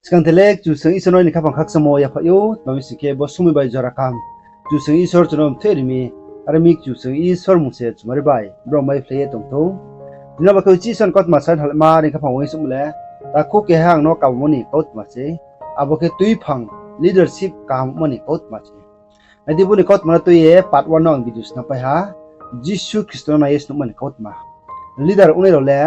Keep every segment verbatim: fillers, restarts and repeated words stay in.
Skang the le Kchusoyang Isor no ni khaphang khakchangmo yaphaih ou, tma mi sing khe bo somoing bai jora kaham Kchusoyang Isor chung no mthoih ri mi, are mi Kchusoyang Isor mmung se chumari bai brao maiphlai ye tong thou. Tini bo khe Isor ni kautma sai halaima ri khaphang uaingsouhmo le, takhu keha ang no kabamo ni kautma se, abo khe tuiphang leadership kahammo ni kautma se. Nai di, bo ni kautma no tui ye part one no ang video snam pai ha, Jisu Khristo no nai ye snuhma ni kautma. Leader ongnai rao le,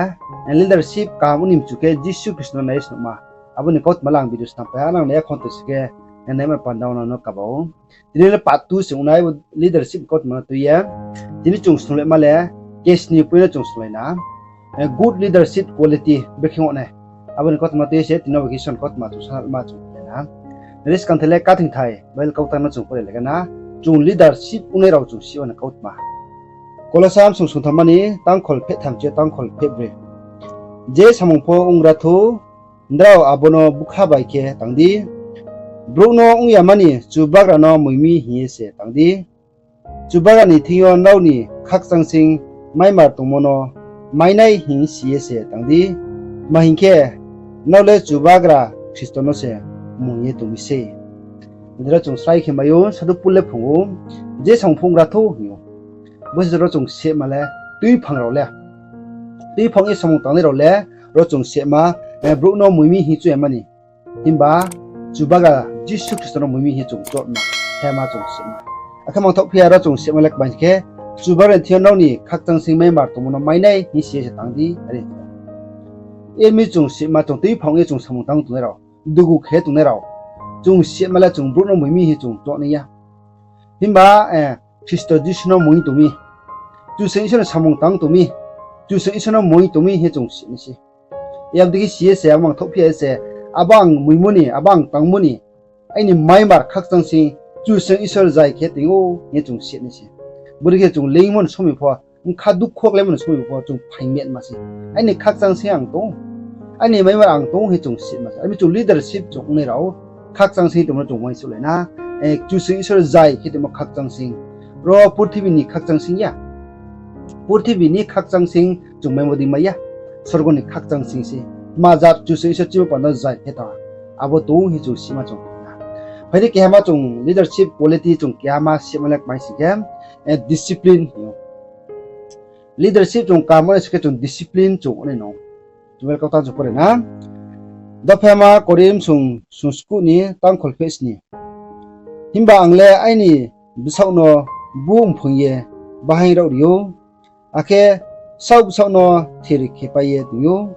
leadership kaham ong ni mchu khe Jisu Khristo no nai ye snuhma. Abo ni kautma le ang video snam pai ha, nang nai ya khonto si khe, naima panda no kaba ou. Tini le part two se ongnai, leadership kautma no tui ye. Tini chung snunglaima le, kesni point no chung snunglai na. Good leadership quality brekhe ong nai. Abo ni kautma tui ye se tini bo khe Isor ni kautma chung sanalma chung khe na. Nai di, skang the le kathingthai Bible kautang no chung pore laiga na. Chung leadership ongnai rao chung sima ni kautma. Kolosa msung sungthamma ni tangkhol pheh tham chi tangkhol pheh broi. Je samung pho ong ra thou, nrao abo no bkha bai khe tang di. Brouh no ong yama ni Chubagra no moimi hing ye se tang di. Chubagra ni thing yo nrao ni khakchangseing maimar tongmo no mainai hing si ye se tang di. Tma hing khe, nrao le Chubagra Khristo no se mung ye tong mi sei. Nrao chung srai khe mai ou, Sadhu Pol le phrung ou, je samung pho ong ra thou hing ou. Bo se ro chung sima le, tuiphang rao le, tuiphang ye samung tangnai rao le, ro chung sima, brouh no moimi hing chu yama ni. Himba Chubagra Jisu Khristo no moimi hing chung chotma, thema chung sima. Akhe mangthoh phi ya ro chung sima le kmai khe, Chubagra ni thing yo nrao ni khakchangseing maimar tongmo no mainai hing si ye se tang di, are. Emi chung sima chung tuiphang ye chung samung tang tongnai rao, dugu khe tongnai rao. Chung sima le chung brouh no moimi hing chung chohnai ya. Himba, Khristo Jisu no moing tong mi, Kchusoyang Isor ni samung tang tong mi, Kchusoyang Isor no moing tong mi hing chung sinai se. Yabdei khe si ye se, abo mangthoh phi ya se, abo ang moingmo ni, abo ang tangmo ni, aini maimar khakchangseing Kchusoyang Isor zai khe tong ou hing chung sinai se. Bodei khe chung leingmo ni somoing pho, bkha dukho kláimo ni somoing pho chung phaing metma se. Aini khakchangseing ang tong, aini maimar ang tong hing chung sima se. Ami chung leadership chung ongnai rao, khakchangseing tongmo no chung uaingsouhlai na. Kchusoyang Isor zai khe tongmo khakchangseing. Ro purthimbi ni khakchangseing ya. Purthimbi ni khakchangseing chung maimo dei mai ya. Sorgo ni khakchangseing se. Tma jat Kchusoyang Isor chimo panda zai khe tong, abo tong hing chung sima chung. Phai di, kehama chung leadership quality chung kehama sima le kmai sing khe, discipline hing ou. Leadership chung kaham ong nai sing khe chung discipline chung ongnai no. Chung le kautang chung pore na. Dophaima Korinth sung, sung skuh ni tangkhol pheh sni. Himba ang le aini bsaoh no bu mphoing ye bahaing raohri ou, akhe saoh bsaoh no thir khe pai ye tong ou.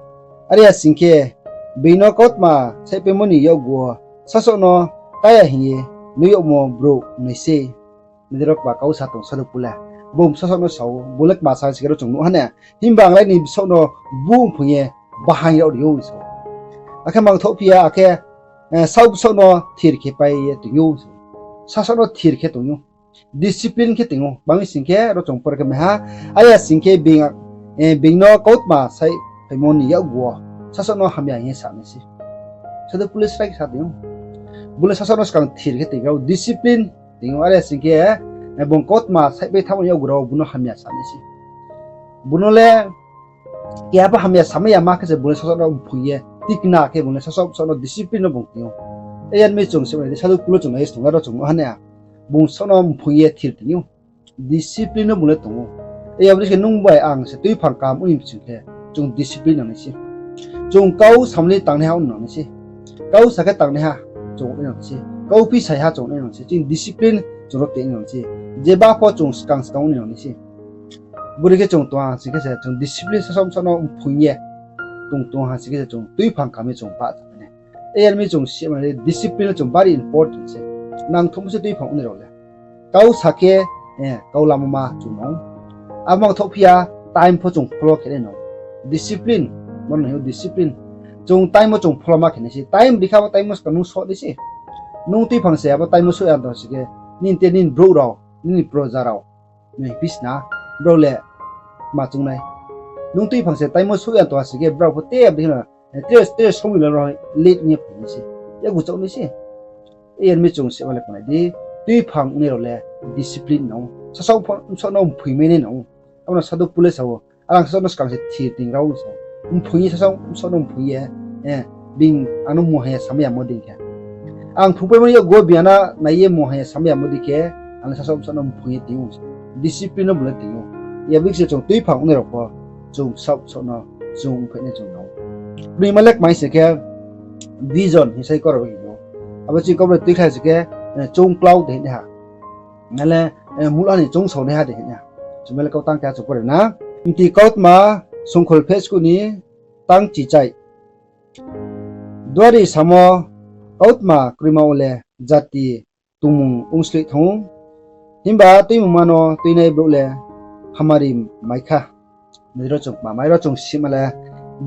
Are ya sing khe, being no kautma saihpaimo ni yakgu wo sasaoh no kaya hing ye nuh yagmo brouh nai sei. Nai di, ro kma kau sa tong Sadhu Pol le. Bung sasaoh no sa ou, bung le kma sa sing khe ro chung nuh ha na. Himba ang le aini bsaoh no bu mphoing ye bahaing raohri ou sa ou. Akhe mangthoh phi ya, akhe, saoh bsaoh no thir khe pai ye tong ou. Sasaoh no thir khe tong ou. Discipline khe tong ou. Tma mi sing khe ro chung pore khe mai ha. Are ya sing khe being, being no kautma saihpaimo ni yakgu wo sasaoh no hamya hing ye sa nai se. Sadhu Pol le srai khe sa tong ou. Bung le sasaoh no skang thir khe tong ou, discipline tong ou. Are ya sing khe, bung kautma saihpai thanngmo ni yakgu rao bung no hamya sa nai se. Bung no le keha pho hamya samai ya ma khe se bung le sasaoh no mphoing ye tikna khe bung le sasaoh bsaoh no discipline no bung tong ou. Are ya mi chung se nai di, Sadhu Pol no chung nai ye snung le ro chung nuh ha na. Bung sasaoh no mphoing ye thir tong ou. Discipline no bung le tong ou. Are ya bodei khe nung bai ang se tuiphang kaham ong ni mchu khe, chung discipline nangnai se. Chung kau samli tangnaiha ong nangnai se. Kau sa khe tangnaiha chung ong nangnai se. Kau phi saiha chung ong nangnai se. Chini discipline chung ro tong nangnai se. Jeba pho chung skang skang ong nangnai se. Bodei khe chung tong ha sing khe se chung discipline sasaoh bsaoh no mphoing ye tong, tong ha sing khe se chung tuiphang kaham ye chung pah tong nai. Are ya mi chung sima le discipline le chung bari important se. Nangthouhmo se tuiphang ongnai rao le. Kau sa khe, kau lamo ma chung no. Abo mangthoh phi ya, time pho chung follow khe nai no. Discipline, bo no hing ou discipline. Chung time wo chung follow ma khe nai se. Time rikha bo time wo skang nung souh nai se. Nung tuiphang se abo time wo souh ya tong sing khe, nini te nini brouh rao, nini proja rao, nini bisna, brao le ma choung nai. Nung tuiphang se time wo souh ya tong sing khe brao pho te abo dei khe no, te, te somoi le rao late ong ye phai nai se. Yakgu chaoh nai se. Are ya mi chung sima le kma nai di, tuiphang ongnai rao le discipline nang ou. Sasaoh bsaoh no mphoing mai nai nang ou. Abo no Sadhu Pol le sa ou, ang sasaoh no skang se thir tong rao sa ou. Mphoing ye sasaoh bsaoh no mphoing ye, Bini ano mungha ya samai yamo dei khe. Ang phrungpaimo ni yakgu wo bini ano nai ye mungha ya samai yamo dei khe, ang le sasaoh bsaoh no mphung ye tong ou. Discipline no bung le tong ou. Abo dei se chung tuiphang ongnai rao pho, chung sasaoh bsaoh no chung ongphainai chung nang ou. Broima le kmai se khe, vision hing sai kau rao bai hing ou. Abo chini kau bai tuikhlai se khe, eh, choungklau de hing ha. Ale, eh, mula ni choungsaonaiha de hing ha. Chung bai le kau tang keha chung pore na. Mti kautma songkhol pheh skuh ni tang chichai. Duari samo kautma kroima wo le jati tongmung ongsloih thanng ou. Himba tuimungma no tuinai brouh le hamari mai kha. Bini ro chung kma mai ro chung sima le,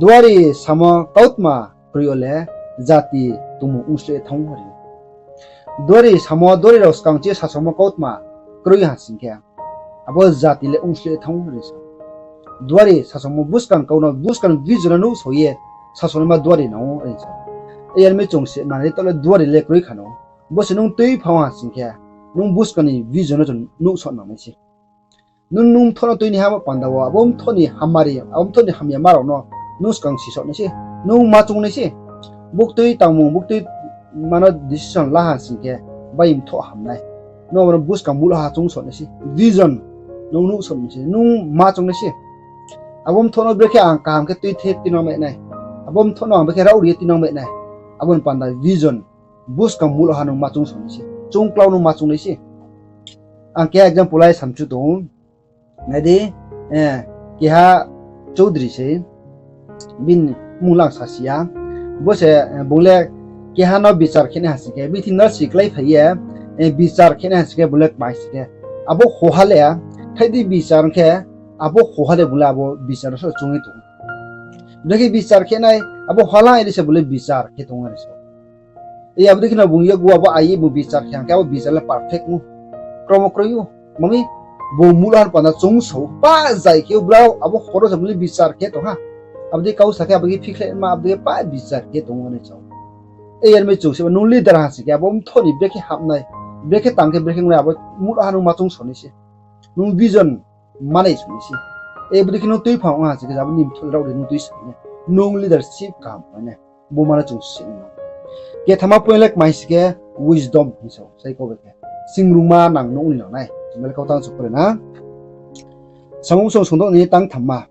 duari samo kautma kroi yo le jati tongmung ongsloih thanng ou are. Duari samo, duari rao skang chi ye sasaomo kautma kroi ha sing khe, abo jati le ongsloih thanng ou are sa. Duari sasaomo buskang kau no, buskang vision no nuhsao ye sasaonaima duari nang ou are sa. Yar mi chung se manoi taoh le duari le kroi kha no. Bo se nung tuiphang ha sing khe, nung buskang ni vision no chung nuhsao nangnai se. Nung, nung mthoh no tuinaiha panda wo, abo mthoh ni hamari, abo mthoh ni hamyama rao no nung skang sisao nai se, nung ma choung nai se. Buktui tangmung, buktui mano decision la ha sing khe, bai mthoh hamnai. Nung abo no buskang mula ha choungsao nai se. Vision nung nuhsao nai se, nung ma choung nai se. Abo mthoh no brekhe ang kaham khe tuithe tuinang mai nai. Abo mthoh no ang brekhe raohri ye tuinang mai nai. Abo ni panda vision buskang mula ha nung ma choungsao nai se. Choungklau nung ma choung nai se. Ang keha example lai samchu tong ou. Nai di, eh, keha choudri se, bini mung le ang sasi ya. Bo se, eh, bung le keha no bichar khe nai ha sing khe, bini thing no si kláiphai ye, eh, bichar khe nai ha sing khe, bung le kmai sing khe. Abo hoha le, thai di bichar khe, abo hoha le bung le abo bichar no so choung ye tong ou. Brekhe bichar khe nai, abo hoha la ye di se bung le bichar khe tong ou are sa. Abo dei khe no bung yakgu abo ai ye bung bichar khe hing khe abo bichar le perfect ou. Kromo kroi ou. Mami, bung mula ha ni panda choungsao ou. Pa zai khe ou bra abo horo se bung le bichar khe tong ha. Abo dei kau sa khe abo dei phikhlaima abo dei pa bichar khe tong ou nai chao. Yar mi chung se nung leader ha sing khe abo mthoh ni brekhe hapnai, brekhe tang khe brekhe ongnai abo mula ha nung ma choungsao nai se. Nung vision manai song nai se. Abo dei khe nung tuiphang ong ha sing khe abo ni mthoh rao de nung tui sa nai. Nung leadership kaham nai. Bo mano chung sing no. Kethama point le kmai sing khe wisdom hing sa ou, sai kau bai khe. Singrungma nang nuh ni nang nai. Chung le kau tang chung pore na. Samung song songdouh ni tang thamma.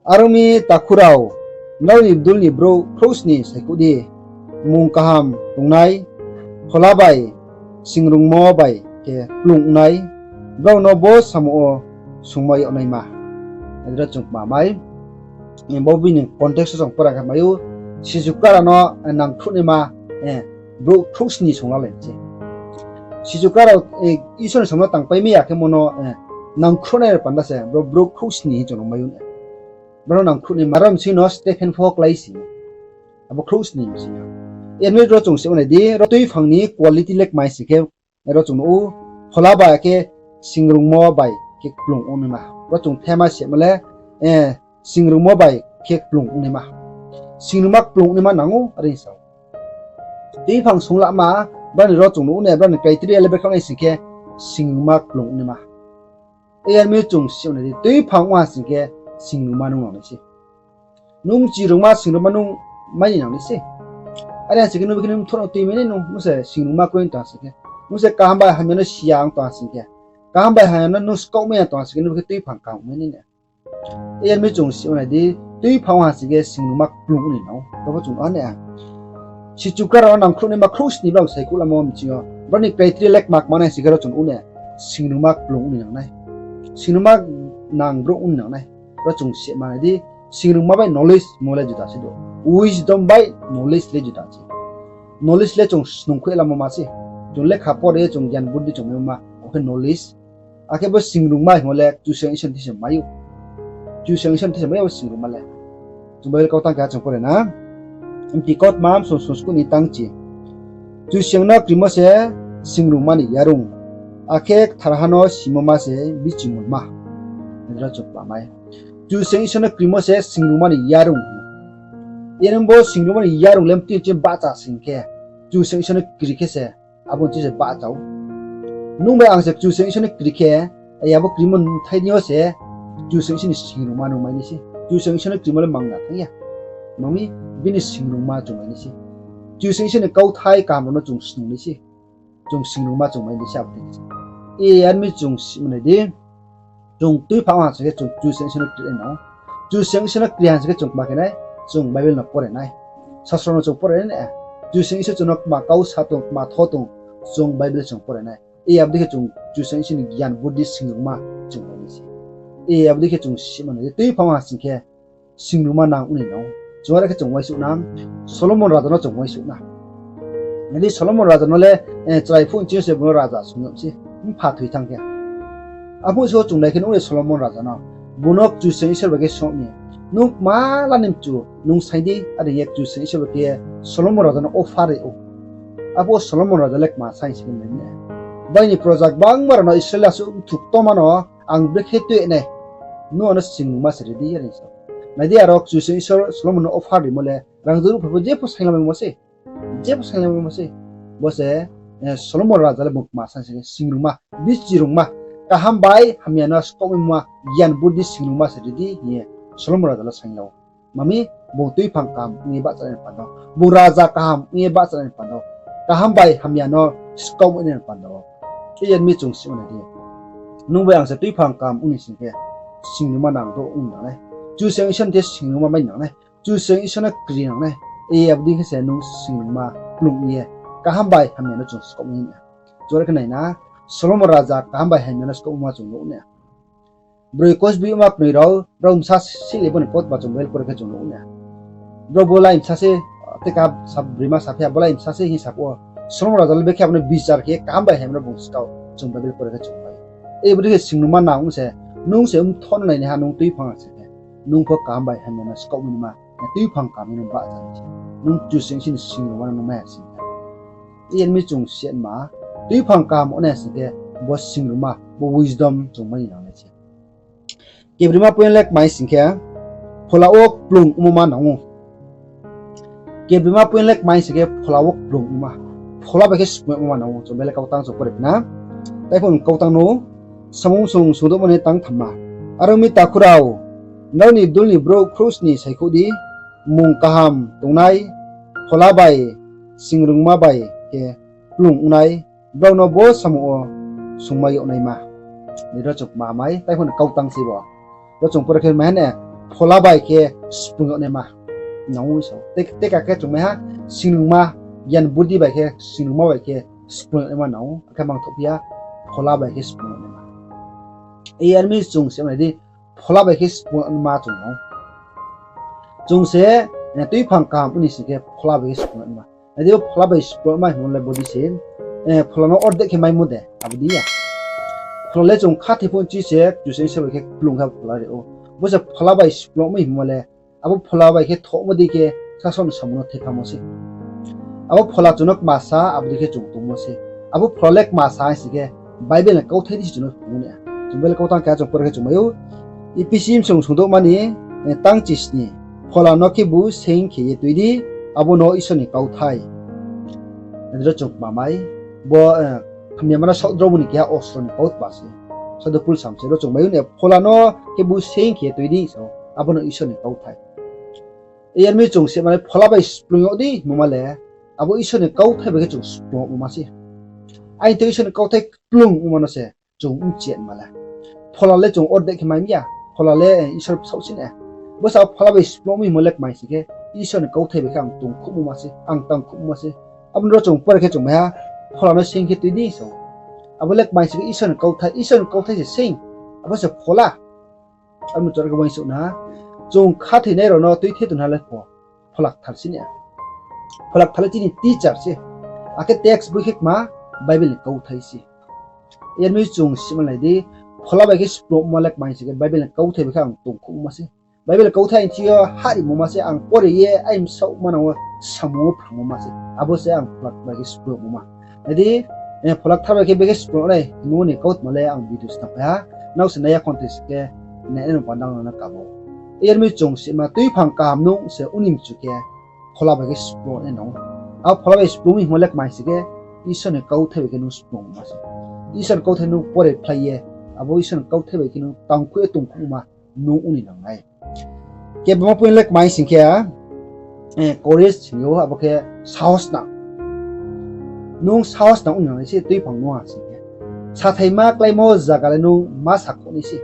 Are ong mi takhu rao, nrao ni bdul ni brouh khrouhsni saikuh di, mung kaham tongnai, phola bai singrungmo bai khe kplung ongnai, brao no bo samung wo sungma yag naima. Adra chung kma mai, bo bini context wo chung pora khe mai ou, sichu kara no nangkhruhnaima, brouh khrouhsni sung lalai se. Sichu kara rao, Isor ni samung no tangpai mai ya khe mo no, nangkhruhnai rao panda se, brouh, brouh khrouhsni hing chung no mai ou na. Brao no nangkhruhnaima rao bsing no Stephen pho klái si. Abo khrouhsni bsing yo. Yar mi ro chung se ongnai di, ro tuiphang ni quality le kmai sing khe, ro chung nuh ou, phola bai khe singrungmo bai khe kplung ongnaima. Ro chung thema sema le, singrungmo bai khe kplung ongnaima. Singrungma kplung ongnaima nang ou, are sa ou. Tuiphang sunglama, brao ni ro chung nuh ou na, brao ni criteria le brekhe nai sing khe, singrungma kplung ongnaima. Yar mi chung se ongnai di, tuiphang ong ha sing khe, singrungma nung nang nai se. Nung chirungma singrungma nung mai ni nang nai se. Are ha sing khe nung bikhe nung mthoh no tui mai nai nung, nung se singrungma kroi tong ha sing khe. Nung se kaham bai hamya no siya ong tong ha sing khe. Kaham bai hamya no nung skaoh mai ya tong ha sing khe, nung bikhe tuiphang kaham mai nai na. Yar mi chung se ongnai di, tuiphang ong ha sing khe singrungma kplung ong ni nang ou. Abo chung nuh ha na. Sichu kara rao no nangkhruhnaima khrouhsni brao saikuh lamo bsing yo. Brao ni criteria le kma kma nai sing khe ro chung nuh ou na. Singrungma kplung ong ni nang nai. Singrungma nang brouh ong ni nang nai. Ro chung se manai di, singrungma bai knowledge mo le juda se do. Wisdom bai knowledge le juda se. Knowledge le chung snungkhui lamo ma se. Chung lekha pore ye chung gyan buddhi chung mai ma, abo khe knowledge. Akhe bo singrungma hingmo le Kchusoyang Isor ni thing se mai ou. Kchusoyang Isor ni thing se mai ou bo singrungma le. Chung Bible kau tang khe chung pore na. Mti kautma song song skuh ni tang chi. Kchusoyang no krimo se singrungma ni yarung. Akhe Ktharha no simo ma se bichimulma. Nidra chung kma mai. Kchusoyang Isor no krimo se singrungma ni yarung. Yar mi bo singrungma ni yarung le mti chi bahcha sing khe, Kchusoyang Isor no kri khe se, abo ni chi se bahcha ou. Nung bai ang se Kchusoyang Isor no kri khe, abo krimo thai ni yo se, Kchusoyang Isor ni singrungma nung mai nai se. Kchusoyang Isor no krimo le mangna thanng ya. Mami, bini singrungma chung mai nai se. Kchusoyang Isor ni kauthai kaham rao no chung snung nai se. Chung singrungma chung mai nai se abo dei khe se. E, ar mi chung sima nai di. Chung tuiphang ha sing khe chung Kchusoyang Isor no kri nai nang ou. Kchusoyang Isor no kri ha sing khe chung kma khe nai, chung Bible no pore nai. Sasro no chung pore nai. Kchusoyang Isor chung no kma kau sa tong, kma tho tong, chung Bible chung pore nai. E, abo dei khe chung Kchusoyang Isor ni gyan, buddhi, singrungma chung mai nai se. E, abo dei khe chung sima nai di. Tuiphang ha sing khe singrungma nang ong ni nang ou. Chung are khe chung uaingsouh nang, Solomon raja no chung uaingsouh nai. Nai di, Solomon raja no le, eh, chrai phuh ching yo se bung no raja sung yag se, mpha thoi thanng khe. Aphuh so chung nai khe nuh le Solomon raja no, bung no Kchusoyang Isor bai khe song mi, nung kma la ni mchu nung saing di, are hing ye Kchusoyang Isor bai khe Solomon raja no offer ri ou. Aphuh Solomon raja le kma saing sing khe nai nai, Bo aini proja gbangma rao no, Israel asuh mthu ktorma no ang brekhe tui nai, nung ano singrungma se ri di, are sa. Nai di, aro Kchusoyang Isor Solomon no offer rimo le rang juru pho jepho sainglamaimo se, jepho sainglamaimo se. Bo se, eh, Solomon raja le bung kma saing sing khe singrungma, bichirungma, kaham bai hamya no skaohmaima, gyan buddhi singrungma se ri di hing ye Solomon raja le saing yag ou. Mami, bung tuiphang kaham ong ye bahchanai ni panda wo, bung raja kaham ong ye bahchanai ni panda wo, kaham bai hamya no skaohmai nai ni panda wo. Iyar mi chung sima nai di. Nung bai ang se tuiphang kaham ong ni sing khe, singrungma nang ro ong nang nai. Kchusoyang Isor ni the singrungma mai nang nai. Kchusoyang Isor no kri nang nai. E, abo dei khe se nung singrungma kplung ong ye, kaham bai hamya no chung skaohmai nai. Chung are khe nai na, Solomon raja kaham bai hamya no skaohma chung nuh nai. Broi kosbi ma knoi rao, brao bsa se le bo ni kautma chung Bible pore khe chung nuh nai. Brao bo lai bsa se, teka sa broima saphi ya, bo lai bsa se hing sa phuh wo, Solomon raja le brekhe abo no bichar khe kaham bai hamya no bung skaoh, chung Bible pore khe chung bai. E, abo dei khe singrungma nang ong se, nung se mthoh no nai naiha nung tuiphang ha sing khe, nung pho kaham bai hamya no skaohmai naima, tuiphang kaham no bahcha nai se. Nung Kchusoyang Isor ni singrungma no nung mai ha sing khe. Iyar mi chung sima, tuiphang kaham ong nai sing khe, bo singrungma, bo wisdom chung mai nang nai se. Kebrima point le kmai sing khe, phola wo kplung ongmo ma nang ou. Kebrima point le kmai sing khe phola wo kplung ongma. Phola bai khe splung ongma nang ou. Chung Bible kautang chung pore phi na. Tai pho kautang no, Samung sung sungdouhmo ni tang thamma. Aro mi takhu rao, nrao ni dul ni brouh khrouhsni saikhouh di, mung kaham tongnai, phola bai, singrungma bai khe kplung ongnai, brao no bo samung wo sungmai yag naima. Ni ro chung kma mai, tai pho ni kautang se bo. Ro chung pore khe mai ha ne, phola bai khe splung yag naima. Nang ou sa. Te, teka khe chung mai ha, singrungma, gyan buddhi bai khe, singrungma bai khe splung yag naima nang ou. Akhe mangthoh phi ya, phola bai khe splung yag naima. Iyar mi chung se nai di, phola bai khe splung yag naima chung nang ou. Chung se, eh, tuiphang kaham ong ni sing khe phola bai khe splung yag naima. Nai di, phola bai splung yag naima hingmo le bo dei se, eh, phola no ordek khe maimo de, abo dei ya. Phola le chung khathoi phuh chi se, Kchusoyang Isor bai khe kplung khe phola ri ou. Bo se phola bai splung yag mi hingmo le, abo phola bai khe thohmo dei khe sasaoh ni samung no thephamo se. Abo phola chung no kma sa, abo dei khe chung tongmo se. Abo phola le kma sa hai sing khe, Bible ni kauthai di se chung no phungmo nai. Chung Bible kautang keha chung pore khe chung mai ou. Ephesi msung sungdouhma ni, eh, tang chisni. Phola no khebu seing khe ye tui di, abo no Isor ni kauthai. Ro chung kma mai, bo, eh, hamyama no saohdromo ni keha ostro ni kautma se. Sadhu Pol sam se, ro chung mai ou ne, phola no khebu seing khe ye tui di, so, abo no Isor ni kauthai. Iyar mi chung se mane phola bai splung yag di hingmo ma le, abo Isor ni kauthai bai khe chung splung yagmo ma se. Aini tei Isor ni kauthai kplung ongma no se chung mchi ya ma le. Phola le chung ordek khe mai ya, phola le Isor bsaoh si na. Bo sa phola bai splung mi hingmo le kmai sing khe, Isor ni kauthai bai khe ang tongkhouhmo ma se, ang tangkhouhmo ma se. Abo ni ro chung pore khe chung mai ha, phola no seing khe tui di sa ou. Abo le kmai sing khe Isor ni kauthai, Isor ni kauthai se seing. Abo se phola. Abo ni chora khe uaingsouh na, chung khathoinai rao no tuithe tongha le pho, phola kthar si na. Phola kthar le chini teacher se. Akhe text boi khe kma, Bible ni kauthai se. Iyar mi chung sima nai di, phola bai khe splung yagmo le kmai sing khe Bible ni kauthai bai khe ang tongkhouhmo ma se. Bible kauthai ang thing yo hahrimo ma se, ang pore ye aini bsaoh manang wo samung wo phrangmo ma se. Abo se ang phola bai khe splung yagmo ma. Nai di, eh, phola kthar bai khe bekhe splung yag nai hingmo ni kautma le ang video snam phai ha. Nrao se nai ya khon tei sing khe, nai nai no panda no kabo. Iyar mi chung sima tuiphang kaham nung se ong ni mchu khe, phola bai khe splung yag nai nang ou. Abo phola bai splung mi hingmo le kmai sing khe, Isor ni kauthai bai khe nung splung ma se. Isor ni kauthai nung pore phlai ye, abo Isor ni kauthai bai khe nung tangkhouh ye tongkhouhma nung ong ni nang nai. Kebrima point le kmai sing khe, courage sing ou, abo khe sahos nang. Nung sahos nang ong nang nai se tuiphang nung ha sing khe. Sathaima kláimo zaga le nung ma sakhouh nai se.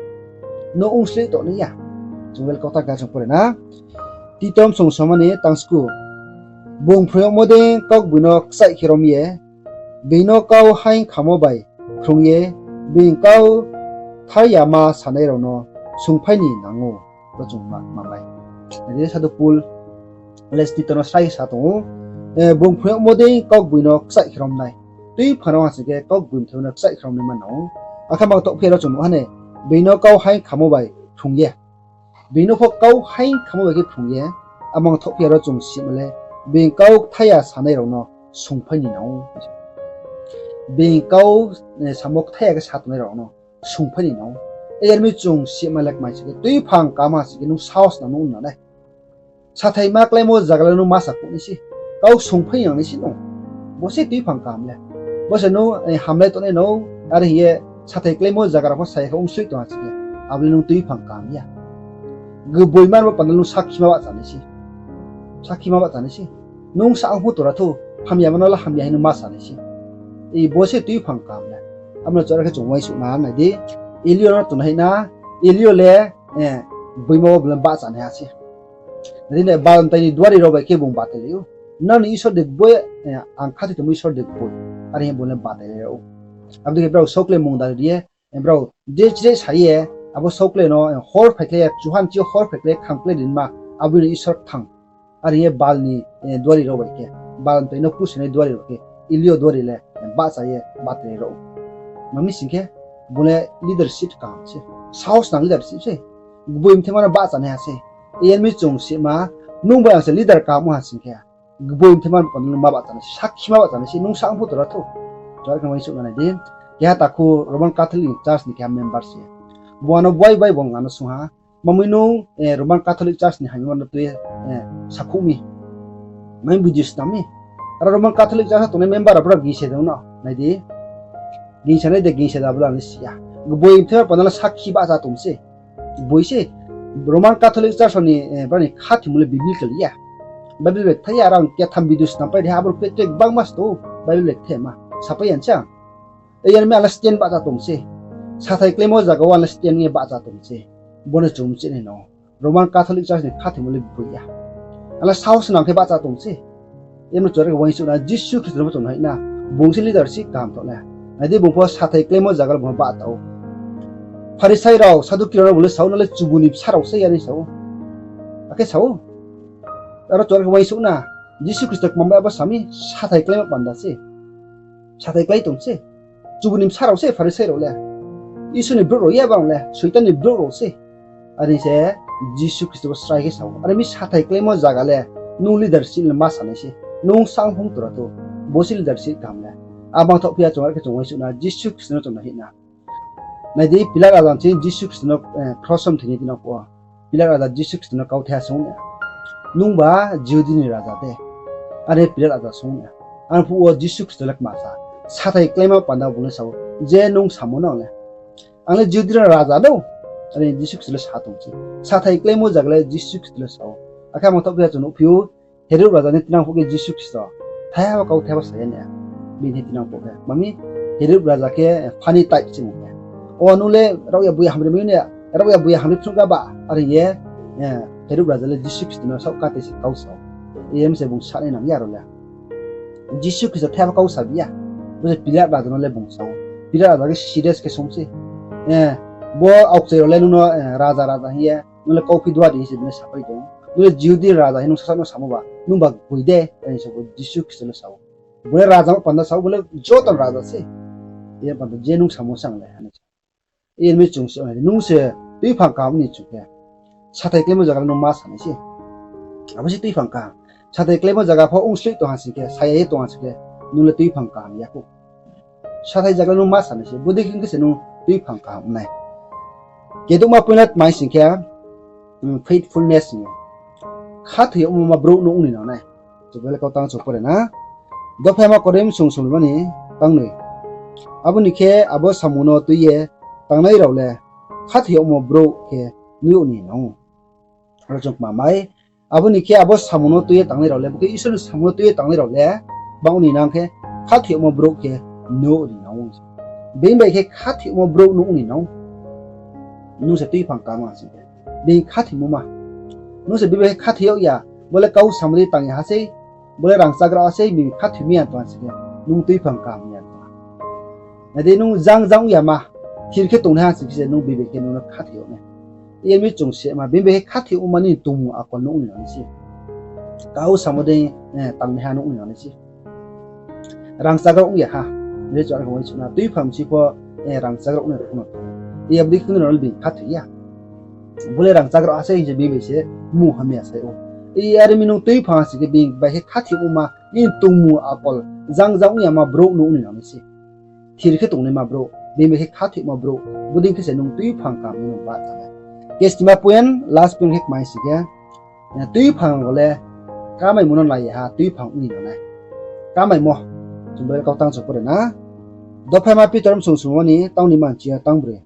Nung ongsloih tong nai ya. Chung Bible kautang khe chung pore na. Titom song somani tangsku. Bung phrung yagmo dei kaugboi no kchaih khe rom ye, being no kau haing khamo bai phrung ye, being kau thar yama sanai rao no sungphai ni nang ou. Bo chung ma, ma bai. Nai di, Sadhu Pol le Titom no srai sa tong ou, bung phrung yagmo dei kaugboi no kchaih khe rom nai. Tuiphang nung ha sing khe kaugboi mthoi no kchaih khe rom nai ma nang ou. Akhe mang thohphi ya ro chung nuh ha ne, being no kau haing khamo bai phrung ye. Being no pho kau haing khamo bai khe phrung ye, amang thohphi ya ro chung sima le, being kau kthai ya sanai rao no sungphai ni nang ou. Being kau, samo kthai ya khe sa tongnai rao no sungphai ni nang ou. Yar mi chung sima le kmai sing khe, tuiphang kaham ha sing khe nung sahos nang nung nang nai. Sathaima kláimo zaga le nung ma sakhouh nai se. Kau sungphai nang nai se nung. Bo se tuiphang kaham le. Bo se nung, hamlai tongnai nung, are hing ye sathai kláimo zaga rao pho sa ya khe ongsloih tong ha sing khe, abo le nung tuiphang kaham ya. Gboi man bo panda nung sakhi ma bahcha nai se. Sakhi ma bahcha nai se. Nung sa ang pho tora thou, hamya mano le hamya hing nung ma sa nai se. Bo se tuiphang kaham le. Abo no chara khe chung uaingsouh na nai di. Elio no tong hai na, Elio le, gboima wo bung le bahcha nai ha se. Nai di, bal mtai ni duari rao bai khe bung batailai ou. Nrao ni Isor de gboi, ang khathoi tongmo Isor de gboi. Are hing ye bung le batailai ou. Abo dei khe brao saokle mungdari ye, brao je chire sa ye, abo saokle no, hor phaikhlai ya, chuhan chi yo hor phaikhlai ye khangkhlai ri ma, abo ni Isor kthang. Are hing ye bal ni, duari rao bai khe, bal mtai no pusoinai duari rao khe, Elio duari le, bahcha ye batailai rao. Ma mi sing khe, bung le leadership kaham se. Sahos nang leadership se. Gboi mthaima no bahcha nai ha se. Yar mi chung sima, nung bai ang se leader kaham ong ha sing khe, gboi mthaima no panda nung ma bahcha nai se, sakhi ma bahcha nai se, nung sa ang pho tora thou. Chara khe uaingsouh na nai di. Keha takhu Roman Catholic Church ni keha member se. Bung ano bai bai bung ano sung ha, ma mi nung, Roman Catholic Church ni hamya no tui ye, sakhouh mi, ma mi video snam mi. Aro Roman Catholic Church wo tongnai member rao brao gingsa tong no nai di. Gingsa nai de gingsa da bla ni si ya. Gboi mthaima panda le sakhi bahcha tong se. Gboi se, Roman Catholic Church ni, brao ni khathoimo le biblical ya. Bible le kthai ya, aro ang ketham video snam pai di ha, abo le kthai gbangma sto, Bible le kthai ma sapai ya nsa. Yar mi ang le stand bahcha tong se. Sathai kláimo zaga wo ang le stand ye bahcha tong se. Bo no chung mchi nai no. Roman Catholic Church ni khathoimo le gboi ya. Ang le sahos nang khe bahcha tong se. Yar mi chung are khe uaingsouh na, Jisu Khristo no pho chung nai na. Bung se leadership kaham tong le. Nai di, bung pho sathai kláimo zaga le bung bahcha ou. Pharisai rao, Saduki rao no bung le sa ou, nang le chubu ni bsa rao se, are sa ou. Akhe sa ou. Aro chung are khe uaingsouh na, Jisu Khristo kmam bai abo sa mi, sathai kláimo panda se. Sathai klái tong se. Chubu ni bsa rao se Pharisai rao le. Isor ni brouh rao ya bang le, Soitan ni brouh rao se. Are se Jisu Khristo bo srai khe sa ou. Are mi sathai kláimo zaga le, nung leadership le ma sa nai se. Nung sa ang pho tora thou. Bo se leadership kaham le. Abang thohphi ya chung are khe chung uaingsouh na, Jisu Khristo no chung nai hih na. Nai di, Pilat raja ni Jisu Khristo no, kros wo mthoi ni tinang phuh wo, Pilat raja Jisu Khristo no kauthai ha sung ya. Nungba Jihudi ni raja de? Are Pilat raja sung ya. Arphuh wo Jisu Khristo le kma sa, sathai kláima panda bung le sa ou, je nung samo no le, ang le Jihudi ni raja no. Are Jisu Khristo le sa tong se. Sathai kláimo zaga le Jisu Khristo le sa ou. Akhe abang thohphi ya chung nuhphi ou, Herod raja ni tinang phuh khe Jisu Khristo thaiha wo kauthai ha sa ya na. Bini tinang phuh khe, ma mi, Herod raja khe funny type se mung khe. O nung le raohya buya hamri mai na, raohya buya hamri phnuh ga ba, are hing ye, Herod raja le Jisu Khristo no saoh kate se kau sa ou. Yar mi se bung sanai nang ya aro le. Jisu Khristo thaiha wo kau sa bi ya. Bo se Pilat raja no le bung sa ou. Pilat raja khe serious khe sung se. Bo aokchai rao le nung no raja raja hing ye, nung le kauphi duari hing se bung le sapai tong. Nung le Jihudi raja hing nung sasaoh no samo ba, nungba gboi de, are hing se bo Jisu Khristo le sa ou. Bo le raja panda sa ou, bo le joto ni raja se. Yar panda je nung samo se ang le, are sa. Yar mi chung se, nung se tuiphang kaham ni chung khe, sathai kláimo zaga le nung ma sa nai se. Abo se tuiphang kaham. Sathai kláimo zaga pho ongsloih tong ha sing khe, saya ye tong ha sing khe, nung le tuiphang kaham ya khou. Sathai zaga le nung ma sa nai se, bodei khe khe se nung tuiphang kaham nai. Kedouhma point le tma hing sing khe, faithfulness hing ou. Khathoi yagmo ma brouh no ong ni nang nai. Chung Bible kautang chung pore na. Dophaima Korinth song somlima ni tangnoi. Abo ni khe abo samung no tui ye tangnai rao le khathoi yagmo brouh khe nuh yag ni nang ou. Aro chung kma mai, Abo ni khe abo samung no tui ye tangnai rao le, bo khe Isor ni samung no tui ye tangnai rao le, bang ong ni nang khe, khathoimo brouh khe nuh ni nang ou. Bini bai khe khathoimo brouh nuh ni nang ou. Nung se tuiphang kamo ha sing khe, bini khathoimo ma. Nung se bini bai khe khathoi yag ya, bo le kau samo dei tang ya ha sei, bo le rangchagra ha sei, bini khathoi mi ya tong ha sing khe, nung tuiphang kamo ya tong ha. Nai di, nung jang jang ong ya ma, thir khe tongnaiha sing khe se nung bini bai khe nung no khathoi yag nai. Yar mi chung se ma, bini bai khe khathoimo ma nini tongmung akol nuh ni nang nai se. Kau samo dei, eh, tangnaiha nuh ni nang nai se. Rangchagra ong ya ha. Nai di, chung are khe uaingsouh na, tuiphang bsing pho, eh, rangchagra ong nai rao pho no. Yar mi khe nung no bini khathoi ya. Bo le rangchagra ha sei hing se bini bai se mung hamya sai ou. Yar mi nung tuiphang ha sing khe bini bai khe khathoimo ma nini tongmung akol jang jang ong ya ma brouh nuh ni nang nai se. Thir khe tongnaima brouh, bini bai khe khathoimo brouh, bodei khe se nung tuiphang kaham nung bahcha nai. Kesnima point, last point khe kmai sing khe, eh, tuiphang rao le kamaimo no nai ya ha, tuiphang ong ni nang nai. Kamaimo, chung Bible kautang chung pore na. Dophaima Pitor bsung sungmo ni tang ni manchi yo tang broi.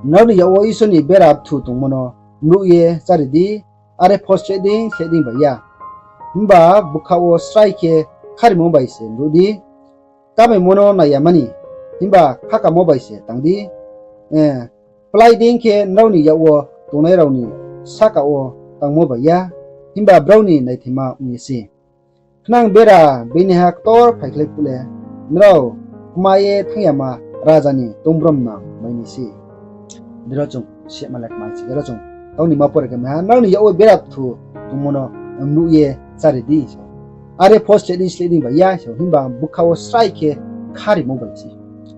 Nrao ni yak wo Isor ni bera bthu tongmo no mruh ye chári di, are pho sleh dei sleh dei bai ya. Himba bkha wo srai khe kharimo bai se mruh di. Kamaimo no nai ya mani, himba khakamo bai se tang di. Eh, plái dei khe nrao ni yak wo tongnai rao ni sahka wo tangmo bai ya, himba brao ni naithaima ong ye se. Khnang bera biniha ktor phaikhlai phuh le, nrao kma ye thanng yama raja ni tungbrom nang mai nai se. Dero chung sehma le kmai se, dero chung tang ni ma pore khe maiha, nrao ni yak wo bera bthu tongmo no mruh ye chári di se. Are pho sleh dei sleh dei bai ya se, himba bkha wo srai khe kharimo bai se.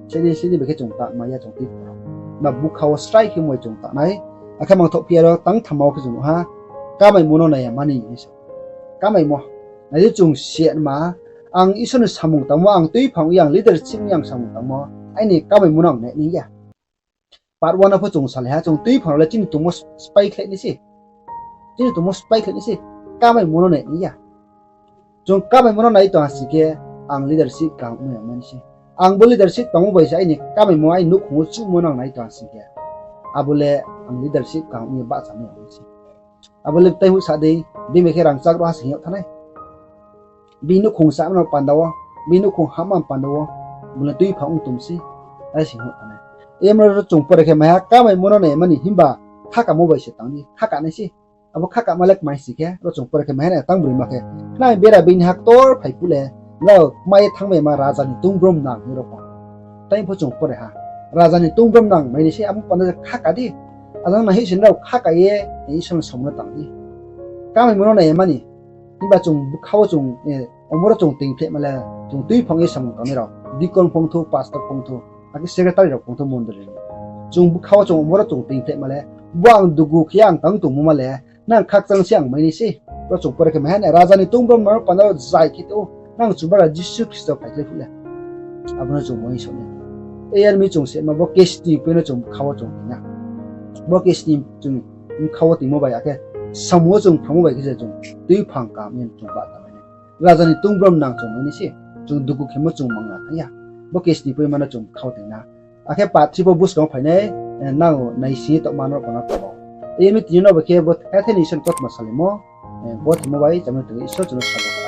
Sleh dei sleh dei bai khe chung tangmai ya chung tuiphang rao. Himba bkha wo srai khe bai chung tang nai. Akhe mangthoh phi ya ro tang thamma wo khe chung nuh ha, kamaimo no nai ya mani hing se. Kamaimo. Nai di, chung sehma, ang Isor ni samung tangmo, ang tuiphang ye, ang leadership ni ang samung tangmo, aini kamaimo no ang nai nai ya. Part one wo pho chung salai ha, chung tuiphang rao le chini tongmo spái khlai nai se. Chini tongmo spái khlai nai se. Kamaimo no nai nai ya. Chung kamaimo no nai tong ha sing khe, ang leadership kaham ong ya mani se. Ang bo leadership tangmo bai se aini kamaimo, aini nouhkhong wo chuhmo no ang nai tong ha sing khe, abo le ang leadership kaham ong ye bahcha nai ya mani se. Abo le taihuh sa dei, bini bai khe rangchagra ha se hing yag thanng nai. Bini nouhkhong sama no panda wo, bini nouhkhong hahma panda wo, bung le tuiphang ong tong se, are se hing yag thanng nai. Emra ro chung pore khe maiha, kamaimo no nai mani himba khakamo bai se tang di, khaka nai se. Abo khakama le kmai sing khe, ro chung pore khe maiha nai tang broima khe, khnang bera biniha ktor phai phuh le, nrao kma ye thanngmai ma raja ni tungbrom nang hing ro pho. Tai pho chung pore ha. Raja ni tungbrom nang mai nai se, abo panda je khaka di. Ajang nai hing se nrao khaka ye, Isor ni samung no tang di. Kamaimo no nai ya mani. Himba chung bkha wo chung, eh, omo ro chung toingphlehma le, chung tuiphang ye samung tangnai rao, deacon phongthou, pastor phongthou, akhe secretary rao phongthou mondoli ni. Chung bkha wo chung omo ro chung toingphlehma le, bo ang dugu khe ang tang tongmo ma le, nang khakchang se ang mai nai se. Ro chung pore khe maiha nai, raja ni tungbrom nang panda wo zai khe tong ou, nang Chubagra Jisu Khristo phaikhlai phuh le. Abo no chung uaingsouh nai. Yar mi chung sehma bo kesni point no chung bkha wo chung toing na. Bo kesni chung bkha wo toingmo bai akhe samung wo chung phrangmo bai khe se chung tuiphang kaham ye chung bahcha mai nai. Raja ni tungbrom nang chung mai nai se. Chung dugu khemo chung mangna thanng ya. Bo kesni poima no chung bkha wo toing na. Akhe part three pho buskang wo phai nai, eh, nang naising ye tongma no pho no tong ou. Yar mi tini no bai khe bo the the ni Isor ni kautma salaimo, eh, bo themo bai chamo tong Isor chung no sabo kha.